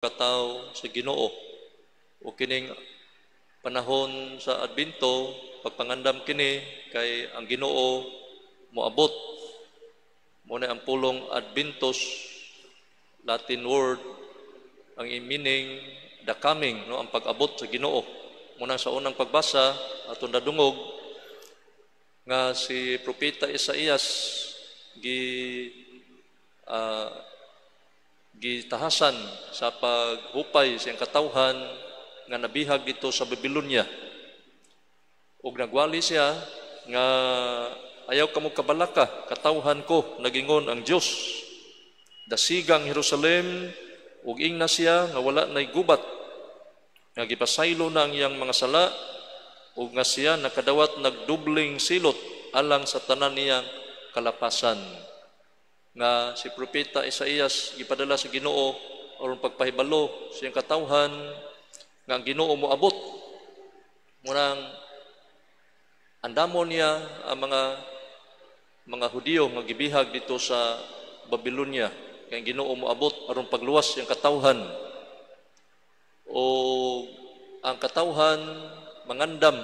Katawo sa Ginoo. O kining panahon sa Adbento, pagpangandam kini kay ang Ginoo moabot. Mo na ang pulong Adventus, Latin word, ang meaning the coming, no, ang pag-abot sa Ginoo. Muna sa unang pagbasa atong nadungog nga si Propeta Isaías gitahasan sa paghupay sa iyang katawhan nga nabihag dito sa Babylonia. Ug nagwali siya nga ayaw kamo kabalaka, katawhan ko, nagingon ang Dios. Dasigang Jerusalem ug ingna siya nga wala nay gubat, nga gipasaylo na ang iyang mga sala ug nga siya nakadawat nagdubling silot alang sa tanan niyang kalapasan. Nga si Propeta Isaías gipadala sa Ginoo aron pagpahibalo sa iyang katawhan nga ang Ginoo moabot. Munang andamon niya ang mga Hudiyo nga gibihag dito sa Babylonia kay ang Ginoo moabot aron pagluwas iyang katawhan. O ang katawhan mangandam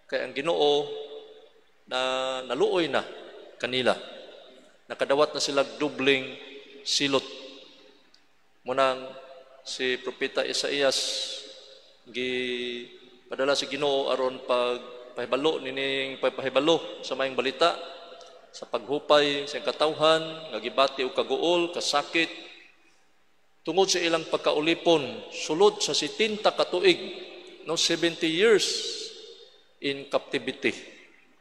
kay ang Ginoo na naluoy na kanila. Nakadawat na sila dubling silot. Munang si Propeta Isaías gi padala sa Ginoo aron pag pahibalo nining pagpahibalo sa maayong balita sa paghupay sa iyang katawhan nga gibati og kaguol, kasakit tungod sa ilang pagkaulipon sulod sa 70 ka tuig, no, 70 years in captivity,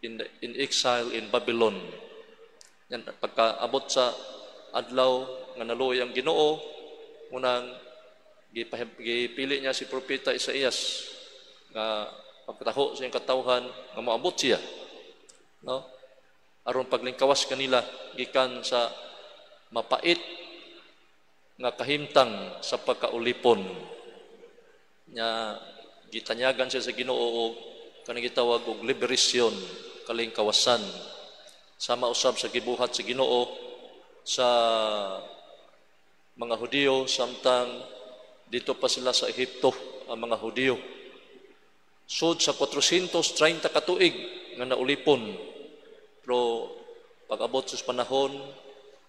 in exile in Babylon. Yan, pagkaabot sa adlaw nga naluoy ang Ginoo, unang gipili niya si Propeta Isaías nga pagkataho sa iyang katawhan nga moabot siya, no, aron paglingkawas kanila gikan sa mapait nga kahimtang sa pagkaulipon. Nya gitanyagan siya sa Ginoo og kanang gitawag og liberasyon, kalingkawasan, sama usab sa gibuhat sa Ginoo sa mga Hudiyo samtang dito pa sila sa Ehipto. Ang mga Hudiyo sud sa 430 ka tuig nga naulipon, pero pag-abot sa panahon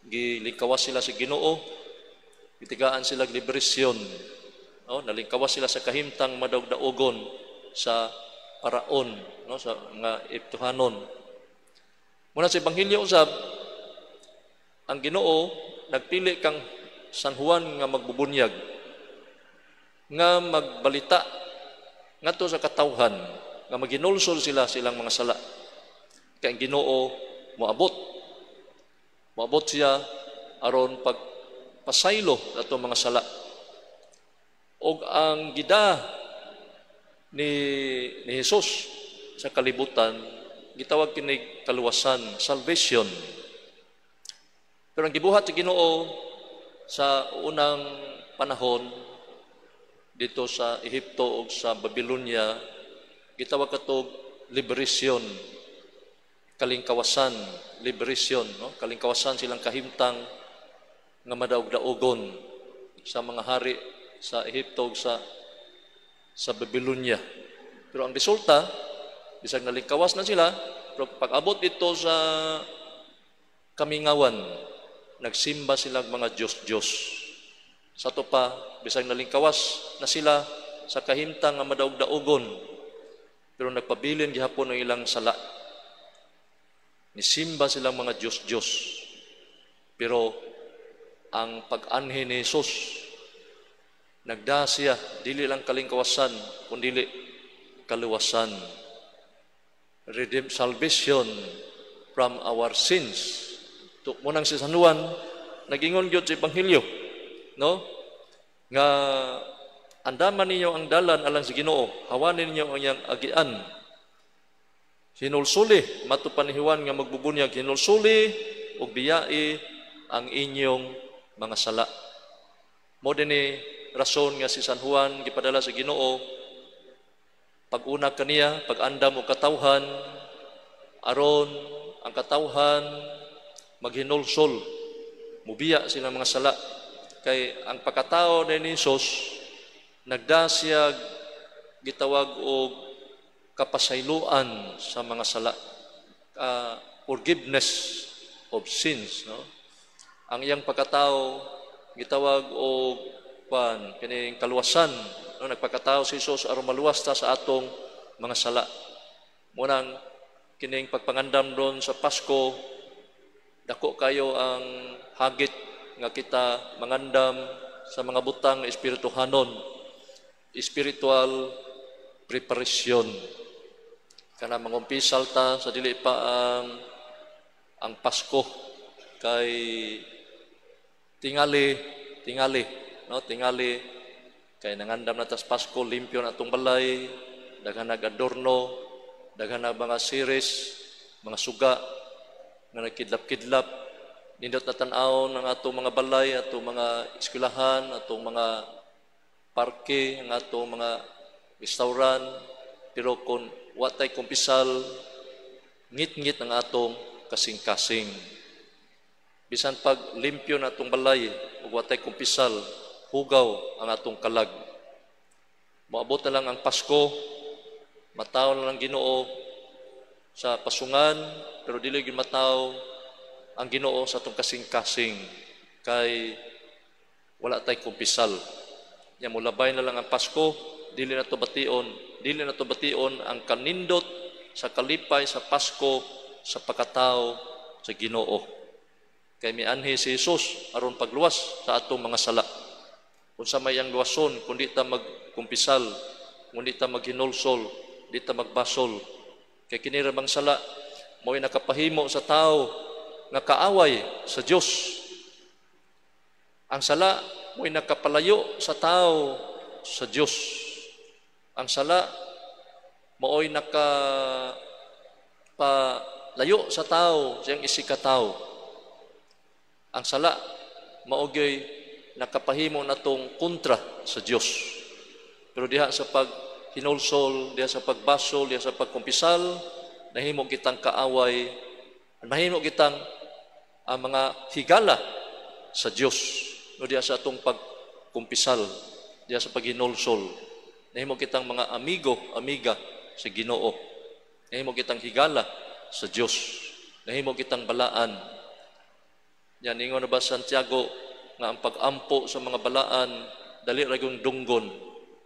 gilingkawas sila sa Ginoo, gitigaan sila liberasyon, no, nalingkawas sila sa kahimtang madaog-daogon sa Paraon, no, sa mga Ehiptohanon. Muna sa Ebanghelyo usab, ang Ginoo nagpili kang San Juan nga magbubunyag nga magbalita ngadto sa katawhan nga maginulsol sila silang mga sala kay ang Ginoo moabot. Moabot siya aron pagpasaylo ato mga sala. Og ang gida ni Jesus sa kalibutan gitawag kinig kaluwasan, salvation. Pero ang gibuhat sa Ginoo sa unang panahon dito sa Ehipto ug sa Babylonia gitawag katog liberation, kalingkawasan, liberation, no, kalingkawasan silang kahimtang nga madaog-daogon sa mga hari sa Ehipto ug sa Babylonia. Pero ang resulta, bisag nalingkawas na sila, pero pag-abot dito sa kamingawan, nagsimba sila mga Diyos-Diyos. Sa to pa, bisag nalingkawas na sila sa kahimtang nga madaog-daogon, pero nagpabilin gihapon ang ilang sala. Nisimba silang mga Diyos-Diyos. Pero ang pag-anhi ni Jesus, nagda siya, dili lang kalingkawasan, kundili kaluwasan. Redeem, salvation from our sins. To, munang si San Juan, nagingon gyud sa Ebanghelyo, no? Nga andaman ninyo ang dalan alang sa Ginoo, hawanin ninyo ang iyang agian. Hinulsuli, mato pa ni Juan nga magbubunyag, hinulsuli ug biyai ang inyong mga sala. Mo din ni rason nga si San Juan gipadala sa Ginoo pag-una kaniya, pag-andam og katawhan aron ang katawhan maghinulsol, mubiya silang mga sala. Kay ang pagkatao ni Jesus, nagda siya gitawag og kapasayloan sa mga sala, forgiveness of sins, no? Ang iyang pagkatao gitawag og kwan, kining kaluwasan, no? Nagpakatao si Jesus aron maluwas ta sa atong mga sala. Munang kining pagpangandam ron sa Pasko, dako kayo ang hagit nga kita mangandam sa mga butang espirituhanon, spiritual preparation. Kana mangumpisal ta sa dili pa ang Pasko, kay tingali tingali, no, tingali kay nangandam na tas Pasko, limpyo na atong balay, daghan nag-adorno, daghan na mga series, mga suga nga nagkidlap-kidlap, nindot na tan-awon ang atong mga balay, atong mga eskwelahan, atong mga parke, ang atong mga restaurant. Pero kung wa tay kumpisal, ngit-ngit ang atong kasing-kasing. Bisan pag limpyo na atong balay ug wa tay kumpisal, hugaw ang atong kalag. Moabot na lang ang Pasko, mataw na lang Ginoo sa pasungan, pero dili gyud mataw ang Ginoo sa atong kasing-kasing kay wala tay kumpisal. Nya mulabay na lang ang Pasko, dili na to bation ang kanindot sa kalipay sa Pasko sa pagkatao sa Ginoo. Kay mianhi si Jesus aron pagluwas sa atong mga sala. Unsa may ang luwason kung di ta magkumpisal, kung di ta maghinulsol, di ta magbasol? Kay kini ra bang sala mo'y nakapahimo sa tao nga kaaway sa Dios. Ang sala mo'y nakapalayo sa tao sa Dios. Ang sala mao'y nakapalayo sa tao sa iyang isigkatao. Ang sala mao gyoy nakapahimo natong kontra sa Dios. Pero diha sa paghinulsol, diha sa pagbasol, diha sa pagkumpisal, nahimo kitang kaaway, nahimo kitang ang mga higala sa Dios. No, diha sa atong pagkumpisal, diha sa paghinulsol, nahimo kitang mga amigo, amiga sa Ginoo. Nahimo kitang higala sa Dios. Nahimo kitang balaan. Yan, ingon na ba Santiago nga ang pag-ampo sa mga balaan dali ra gyung dunggon.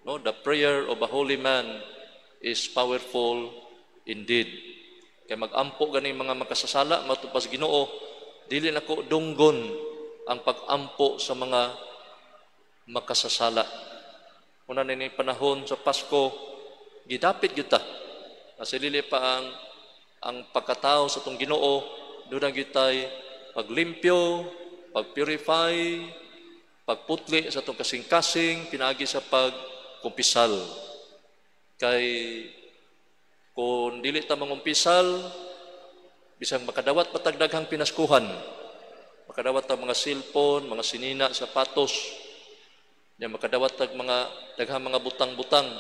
No, the prayer of a holy man is powerful indeed. Kay mag-ampo gani mga makasasala matud pa sa Ginoo, dili nako dunggon ang pag-ampo sa mga makasasala. Una ni panahon sa Pasko, gidapit gyud ta. Kasi dili pa ang pagkatao sa atong Ginoo, doon ang gyud paglimpyo, pagpurify, pagputli sa atong kasing-kasing, pinaagi sa pagkumpisal. Kay kung dili ta mangumpisal, bisang makadawat pa tag daghang pinaskuhan, makadawat tag mga cellphone, mga sinina, sapatos, nya makadawat tag mga daghang mga butang-butang,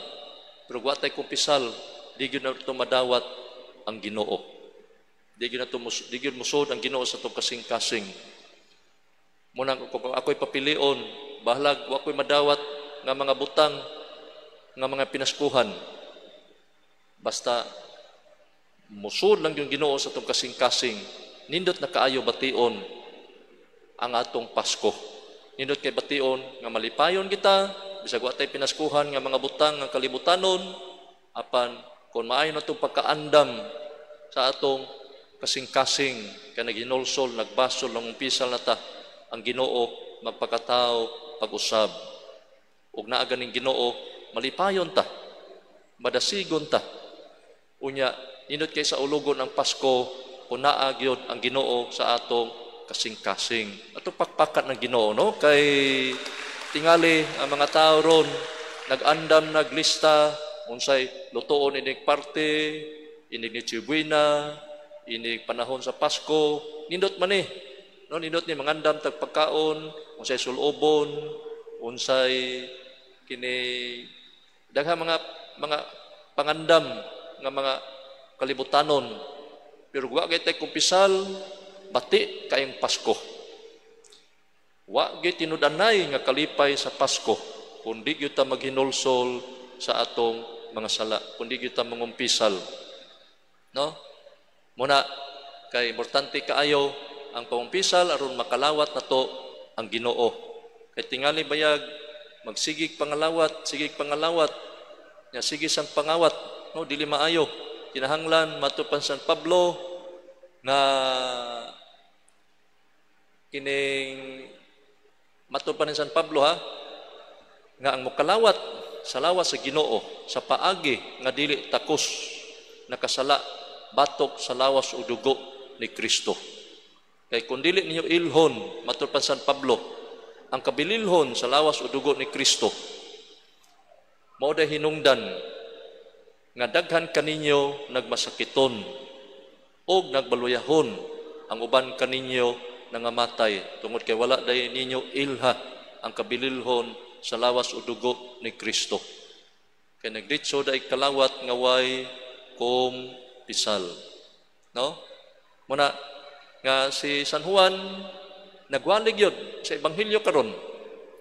pero wa tay kumpisal, di gyud na madawat ang Ginoo. Di gyud musod ang Ginoo sa atong kasing-kasing. Muna kung ako'y papilion, bahalag wa ko'y madawat nga mga butang, nga mga pinaskuhan. Basta musod lang yung Ginoo sa atong kasing-kasing, nindot na kaayo bation ang atong Pasko. Nindot kay bation nga malipayon kita, bisag wa tay pinaskuhan nga mga butang nga kalibutanon, apan kung maayo na itong pagkaandam sa atong kasing-kasing, kay naghinulsol, nagbasol, nangumpisal na ta, ang Ginoo magpakatao pag-usab. Ug naa ganing Ginoo, malipayon ta, madasigon ta. Unya, nindot kay sa ulugon ang Pasko kung naa gyud ang Ginoo sa atong kasing-kasing. Ato pakpakan ng Ginoo, no? Kay tingali ang mga tao ron nag-andam, naglista unsay lutoon inig parte, inig Noche Buena, inig panahon sa Pasko, nindot man eh. No, nindot ni mangandam tag pagkaon, unsay sulobon, unsay kini daghang mga pangandam nga mga kalibutanon. Pero wa kay tay kumpisal, bati kayong Pasko. Wa gyud tinud-anay nga kalipay sa Pasko kung di gyud ta maghinulsol sa atong mga sala, kung di gyud ta mangumpisal. No? Muna kay importante kaayo ang pangumpisal aron makalawat nato ang Ginoo. Kay tingali bayag magsigig pangalawat, sigig pangalawat, nya sige sang pangawat, no, dili maayo. Kinahanglan, matud pa San Pablo nga kining, matud pa ni San Pablo ha, nga ang mokalawat sa lawas sa Ginoo sa paagi nga dili takos, nakasala batok sa lawas o dugo ni Kristo. Kay kung dili ninyo ilhon, matud pa San Pablo, ang kabililhon sa lawas o dugo ni Kristo, mao day hinungdan nga daghan kaninyo nagmasakiton og nagbaluyahon, ang uban kaninyo nangamatay tungod kay wala day ninyo ilha ang kabililhon sa lawas o dugo ni Kristo. Kay nagditso day kalawat nga way kumpisal. No? Muna nga si San Juan nagwalig yun sa ebanghelyo karon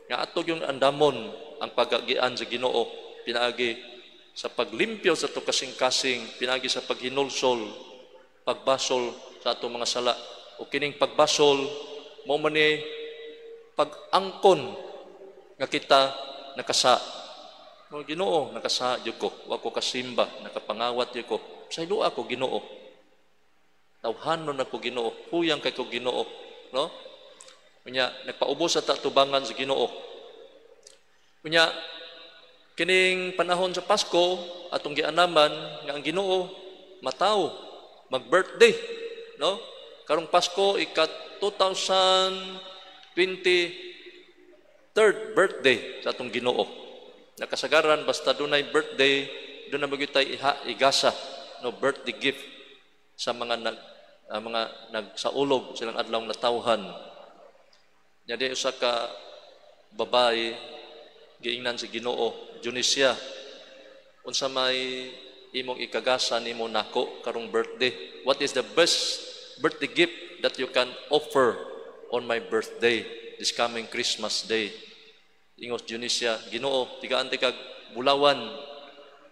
nga ato yung andamon ang pagagian sa Ginoo pinaagi sa paglimpyo sa ato kasing-kasing, pinaagi sa paghinulsol, pagbasol sa atong mga sala. O kining pagbasol mao man ni pag-angkon nga kita nakasa. O Ginoo, nakasa jud ko, wa ko kasimba, nakapangawat jud ko. Sayloa ko, Ginoo. Tawhanon ako, Ginoo, huyang kay ko, Ginoo, no? Unya nagpaubos sa tubangan sa Ginoo. Unya kining panahon sa Pasko, atong giandaman nga ang Ginoo matawo, mag-birthday, no? Karong Pasko, ika 2023rd birthday sa atong Ginoo. Nakasagaran, basta dunay birthday, doon na magyutay iha igasa, no, birthday gift sa mga nagsaulog silang adlaw natawhan. Nya di usa ka babae giingnan sa Ginoo, "Junisia, unsa may imong ikagasa nimo nako karong birthday? What is the best birthday gift that you can offer on my birthday this coming Christmas day?" Ingos Junisia, "Ginoo, tigaan ti kag bulawan,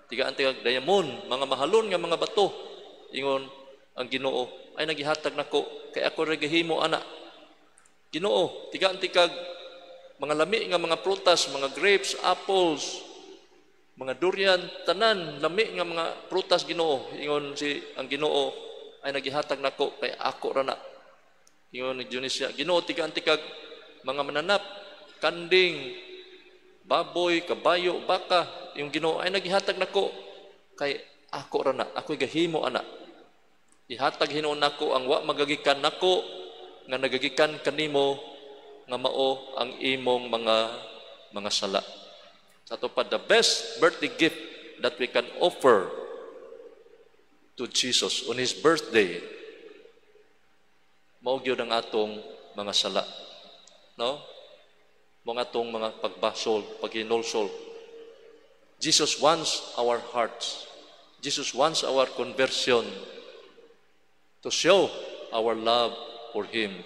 tigaan ti kag diamond, mga mahalon nga mga bato." Ingon ang Ginoo, "Ay nagihatag nako kay ako ra gihimo ana." "Ginoo, tigaan ti kag mga lami nga mga prutas, mga grapes, apples, mga durian, tanan lami nga mga prutas, Ginoo." Ingon si ang Ginoo, "Ay nagihatag nako kay ako ra na." Ingon ni Junisia, "Ginoo, tigaan ti kag mga mananap, kanding, baboy, kabayo, baka." Yung Ginoo, "Ay nagihatag nako kay ako ra na, ako'y gahimo ana." Ihatag hinuon nako ang wa magagikan nako nga nagagikan kanimo, nga mao ang imong mga sala. Sa ato pa, the best birthday gift that we can offer to Jesus on His birthday, mao gyud ang atong mga sala. No? Mga atong mga pagbasol, paghinulsol. Jesus wants our hearts. Jesus wants our conversion to show our love for Him.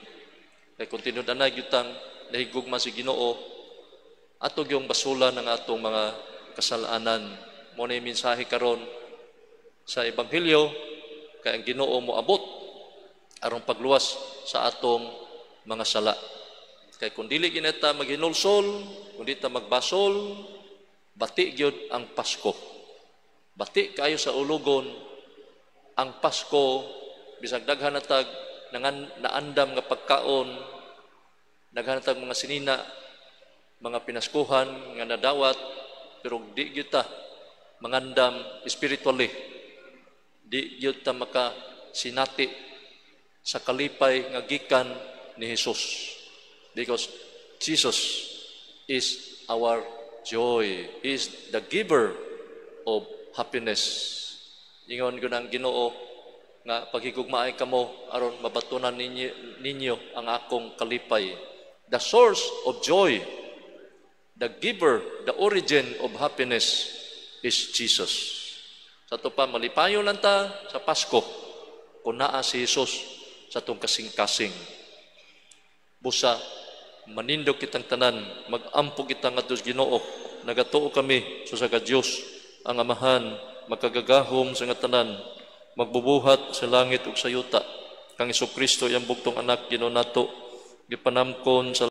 Kay kung tinud-anay gyud tang nahigugma si Ginoo, ato gyung basulan ang atong mga kasalanan. Mo na mensahe karon sa ebanghelyo, kay ang Ginoo moabot aron pagluwas sa atong mga sala. Kay kung dili gineta maghinulsol, kung di ta magbasol, bati gyud ang Pasko. Bati kayo sa ulugon ang Pasko, bisag daghan na tag nangan naandam nga pagkaon, daghan na tag mga sinina, mga pinaskuhan nga nadawat, pero di gyud ta mangandam spiritually. Di gyud ta maka sinati sa kalipay nga gikan ni Jesus. Because Jesus is our joy. He is the giver of happiness. Ingon ko ng Ginoo nga paghigugmaay kamo aron mabatunan ninyo ang akong kalipay. The source of joy, the giver, the origin of happiness is Jesus. Sa ato pa, malipayon lang ta sa Pasko kung naa si Jesus sa atong kasing-kasing. Busa, Manindog kitang tanan, magampo kita ngadto sa Ginoo. Nagatuo kami sa usa ka Dios, ang Amahan, makagagahom sa nga tanan, magbubuhat sa langit ug sa yuta. Kang Kristo, iyang bugtong anak, Ginoo nato, gipanamkon sa